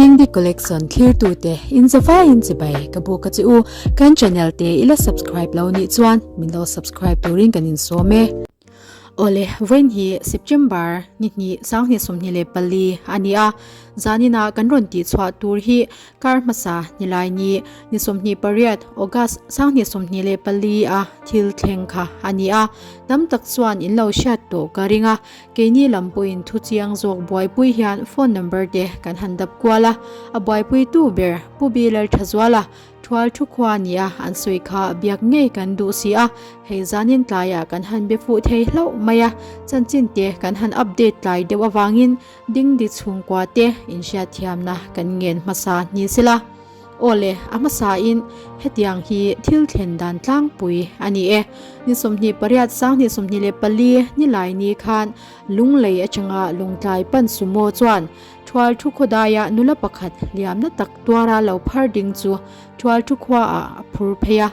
Dingdi Collection thlirtute in zavaiin chibai ka buk a che u. Kan channel te i la subscribe lo nih chuan min lo subscribe turin kan insawm e. Awle, vawiin hi September ni hnih sanghnih 24 a ni a, zaninah kan rawn tihchhuah tur hi kar hmasa Nilaini ni 28 August 2024 a thil thleng kha a ni a, tam tak chuan in lo hriat tawh ka ring a, keini lam pawhin thu chiang zawk buaipui hian phone number te kan han dap kual a, a buaipuitu ber Pu Biler Thazuala Thual thu khua nia an sawi kha biak ngei kan duh si a, hei zanin tlaiah kan han be fuh thei hlauh mai a, chanchin te kan han update tlai deuh avangin Dingdi chhungkua te inhriatthiamna kan ngen hmasa ni sela. Aw le, a hmasain hetiang hi thil thlen dan tlangpui a ni e. Ni 28 2024 nilai ni khan Lunglei atanga Lungtlai pan Sumo chuan Thual thu khawdaia nula pakhat hliamna tak tuara lo phar ding chu Thual thu khuaah a phur phei a.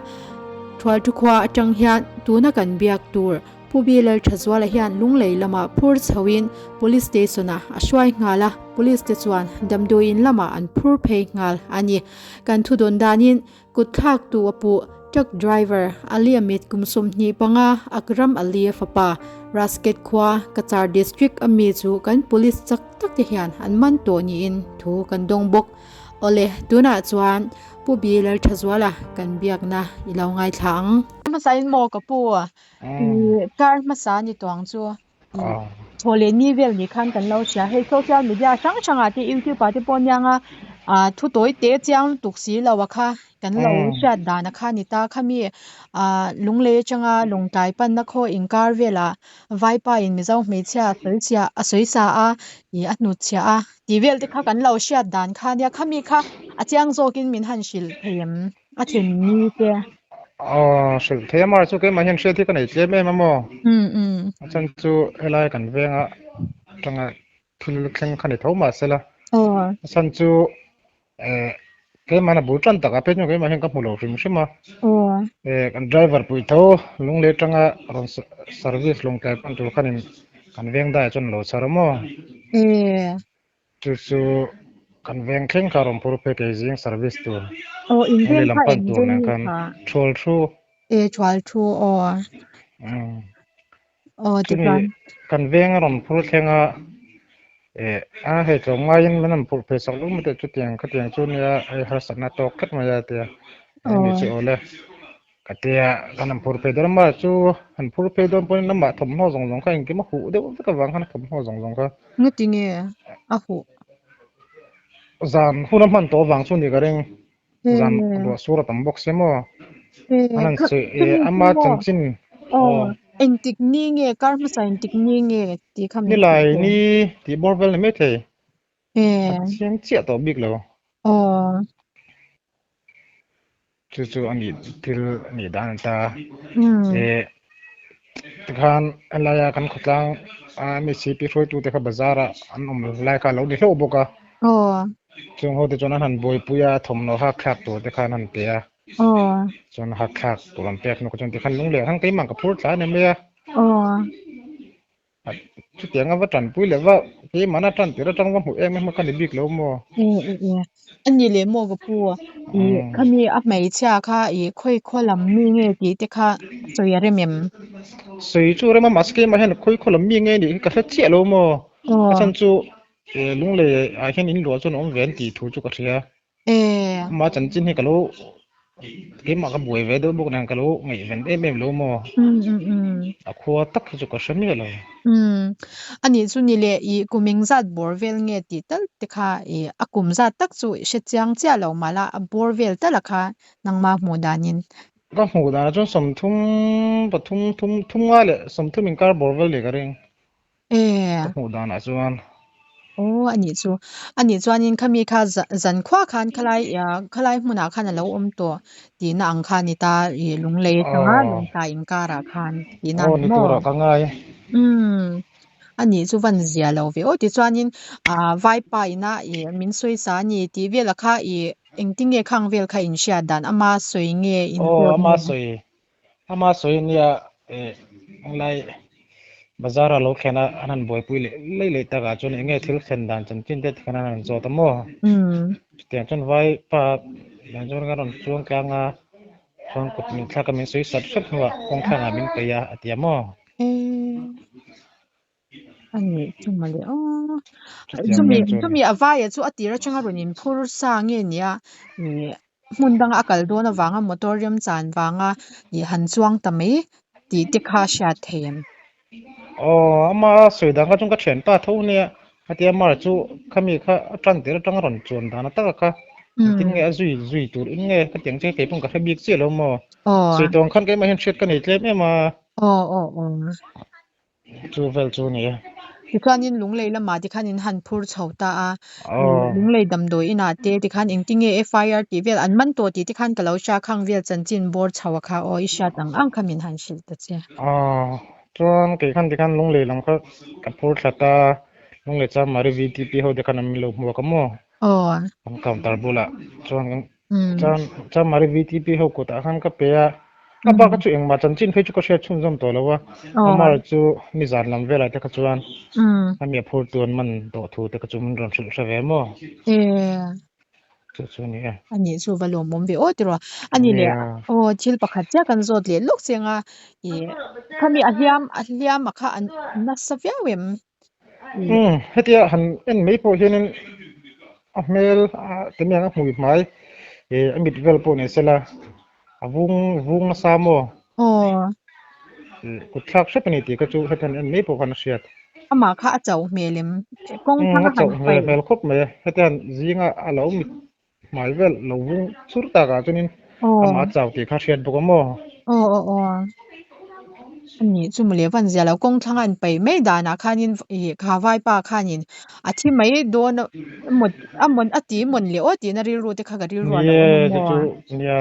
Thual thu khua atang hian tuna kan biak tur Pu Bilal Thazuala hian Lunglei lamah phur chhoin Police Station-ah a hruai nghal a, Police te chuan damdawiin lamah an phur phei nghal a ni. Kan thudawn danin Kut thlaktu a puh, Truck driver Ali Amit kum 25 Akram Ali a fapa, Rasket khua, Cachar District a mi chu kan police chak tak te hian an man tawh niin thu kan dawng bawk. Awle, tunah chuan Pu Bi Lalthazuala kan biakna i lo ngaithla ang. Hmasa in maw ka pu? I car hmasa ni tawng chu Thaw leh ni vel ni khan kan lo hria. Hei social media hrang hrangah te youtube ah te pawh aniang a ah thu tawi te chiang lutuk si lo a kha kan lo hriat dan a kha ni ta. Khami ah lunglei atanga lawngtlai panna khaw inkar velah vaipa in mizo hmeichhia a sawi chhiah a sawi sa a ih a hnutchhiah a tih vel te kha kan lo hriat dan kha ania. Khami kha a chiang zawkin min han hrilh thei em? A then ni te. Aw, hrilh thei a mar chu keimah hian hriat hi ka nei tlem em a maw? Um um. A chhan chu helai kan venga tanga thil thleng kha ni tho mah sela. Aw. A chhan chu eh keimahna bul tan takah phei chuan keimah hian ka hmu lo hrim hrim a. Aw. Eh kan driver pui tho lunglei tanga rawn service lawngtlai pan tur khanin kan veng daiah chuan a lo chhar a maw? Eh. Chu chu kan veng thleng kha rawn phur phei kei zing service tur. Aw in Lunglei veng lam kha pan eng tur veng nen nge khan kha? thual thu. E thual thu aw. Aw Chumi tichuan. kan veng a rawn phur thleng a eh a hei tlawm ngaiin min rawn phurh phei sak luh mai teh chutiang khatiang chu nia hei harsatna tawk tlat mai a tia. Hemi Aw. chu awle. Ka tia, kan han phur phei dawn a, mah chu han phur phei dawn pawhin lamah thawmhnaw zawng zawng kha engkim a huh deuh vek avang khan a thawmhnaw zawng zawng kha. Ngati nge a huh? Zan hun a hman tawh avang chu ni ka ring. Zan ruah sur a tam bawk sia maw? An han sawi e, ama chanchin aw. Engtik ni nge, kar hmasa engtik ni nge tih kha min hrilh Nilai teh. ni tih bawr vel ni maithei. A chiang chiah tawh bik lo. Aw. Chu chu a nih thil a nih dan a ta. Eh tikhan helaia kan khawtlang a MHCP hruaitute kha bazar ah an awm lai kha a lo ni hlauh bawk a. Aw. Chung ho te chuan an han buaipui a thawmhnaw hak thlak tur te kha an han pe a. Aw. Chuan hak thlak tur an pek hnuk chuan tikhan lungleh khan keimah ka phur tla a ni mai a. Aw. Chutiang a va tanpui leh va keimahna tan tir atang va hmuh em em ka ni bik lo maw? E e e a ni leh maw ka pu i khami a hmeichhia kha i khawi khaw lam mi nge tih te kha sawi a rem em? Sawi chu rem a mahse keimah hian khawi khaw lam mi nge nih hi ka hre chiah lo maw? A chhan chu lunglei ah hian in luah chuan a awm ve an tih thu chu ka hria. Amah chanchin hi ka lo keimah ka buai ve deuh bawk nen ka lo ngaihven em em lo maw? A khua tak hi chu ka hre miah lo. A nih chu ni le i kum engzat bawr vel nge tih tal te kha i a kum zat tak chu i hre chiang chiah lo mah la a bawr vel tal a kha nangmah hmuh danin. Ka hmuh danah chuan sawmthum pathum thum thum nga leh sawmthum inkar bawr vel nih ka ring. Ka hmuh danah chuan. Aw a nih chu. A nih chuanin khami kha zan khua khan khalai khalai hmunah khan a lo awm tawh tihna ang kha a ni ta ih lunglei atanga lungtlai inkarah khan tihna a ni maw? Aw ni turah ka ngai. Umm a nih chu van zia lo ve aw tichuanin ah vaipa ina ih min sawi sa a ni tih velah kha ih engtinge khang vel kha inhriat dan ama sawi nge inpawt nge? Aw ama sawi Ama sawi ania eh englai Bazar a lo thlen a, an han buaipui leh lei leh takah chuan eng nge thil thlen dan chanchin te tikhan an han zawt a maw? Chutiang chuan vai pa hian chuan ka rawn chuang tlang a, chuan kut min thlak a min sawi sat hrep hnuah kawng thlangah min peih a a ti a maw? A nih chu mawle aw. Chutiang Chumi vel chu a ni. chumi a vaia chu a tir atanga rawn inphur sa nge nia ih hmun danga a kal dawn avanga motor remchan vanga ih han chuang ta mai tih te kha a hriat thei em? Aw ama sawi dan kha chuan ka thianpa tho nia hetia mar chu khami kha a tan tir atanga rawn chuan dan a taka kha engtin nge a zui zui tur in nge ka tiang che kei pawn ka hre bik chiah lo maw? Sawi tawng khan keimah hian hriat ka nei tlem em a. Aw aw aw. Chu vel chu ni e. Tichuanin Lunglei lamah tikhan in han phur chho ta a, Lunglei damdawi inah te tikhan engtinge FIR tih vel an man tawh tih tikhan ka lo hria khang vel chanchin bawr chho a kha aw i hriat ang ang kha min han hrilh ta che. Aw chuan kei khan tikhan Lunglei lam kha ka phur thla ta, Lunglei chuan Mari VTP ho te khan an min lo hmuak a maw? Aw. Kan counter bulah chuan kan chuan chuan Mari VTP ho kutah khan ka pe a, a bak a chu engmah chanchin phei chu ka hriat chhunzawm tawh lo a, amah chu nizan lam velah te kha chuan a mi a phur tu an man tawh thu te kha chu min rawn hrilh hre ve maw? Chu chu a ni e. A nih chu va lawmawm ve aw tiraw. A ni leh aw thil pakhat chiah kan zawt leh lawk cheng a ih khami a hliam a hliam a kha a nasa viau em? Umm hetia han en mai pawh hianin a hmel a temi ang a hmui hmai ih a mit vel pawh ni sela a vung vung nasa maw? Aw. Ih kut thlak hrep a ni tih kha chu heti han en mai pawh khan a hriat. Amah kha a chauh hmel em? Kawng Umm thlang a a han chauh hmel paih. hmel khawp mai a hetiang zinga a lo mit Hmai vel lo vung chur takah chuanin amah a chau tih kha hriat bawk a maw? Aw aw aw. A nih chu mawle van zia lo kawng thlanga an paih mai danah khanin ih kha vaipa khanin a thi mai dawn emaw a mawn a ti mawn leh aw tiin a rilru te kha ka rilru a lo awm a Nia chu maw? chu nia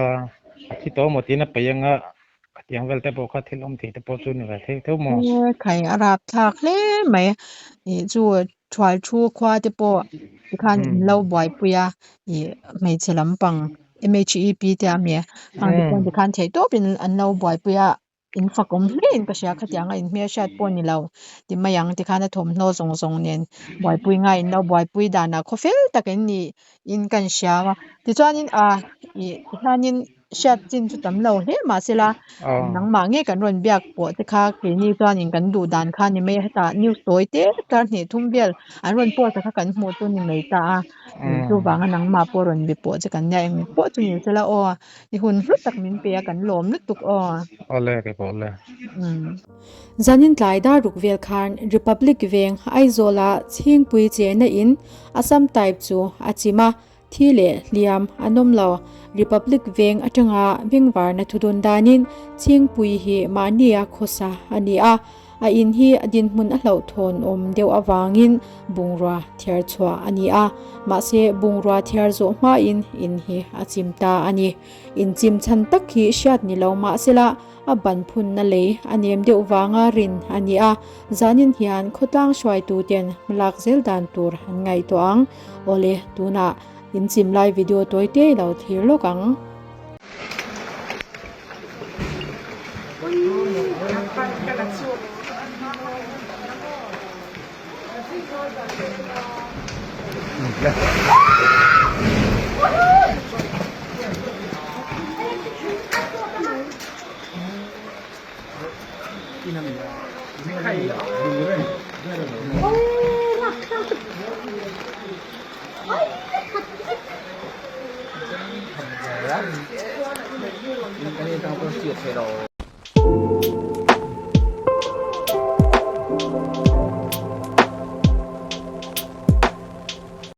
a thi tawh maw tiin a paih anga khatiang vel te pawh kha thil awm thei te pawh chu ni ve thei theuh maw? Nia khai a rapthlak hle mai ih chu Thual thu khua te pawh tikhan in lo buaipui a ih hmeichhe lampang M_H_E_P te a mi khang te pawh tikhan theih tawp in an lo buaipui a in fak awm hle in ka hria khatiang a in hmelhriat pawh ni lo ti mai ang tikhan a thawmhnaw zawng zawng nen buaipui ngai in lo buaipui danah khaw fel tak in ni in kan hria a tichuanin ah ih tikhanin hriat chin chu tam lo hle mahsela nangmah nge kan rawn biak pawh te kha keini chuanin kan duh dan kha ni mai a hetah news tawi te kar hnih thum vel an rawn post a kha kan hmuh chu ni mai ta a chuvanga nangmah pawh rawn be pawh che kan nia eng pawh chu ni sela aw i hun hlu tak min pe a kan lawm lutuk aw. Awle kei pawh awle. Zanin tlai dar ruk vel khan Republic veng Aizawl-a Chhingpui chena in Assam type chu a chim a, Thi leh hliam an awm lo. Republic veng atanga bengvarna thudun danin Chhingpui hi mahnia khawsa a ni a, a in hi a dinhmun a hlauhthawn awm deuh avangin bungrua thiar chhuah a ni a, mahse bungrua thiar zawh hmain in hi a chim ta a ni. In chim chhan tak hi hriat ni lo mahsela a ban phunna lei a nem deuh vanga rin a ni a, zanin hian khawtlang hruaituten hmalak zel dan tur an ngaihtuah ang. Awle, tunah in chim lai video tawi te lo thlir lawk ang.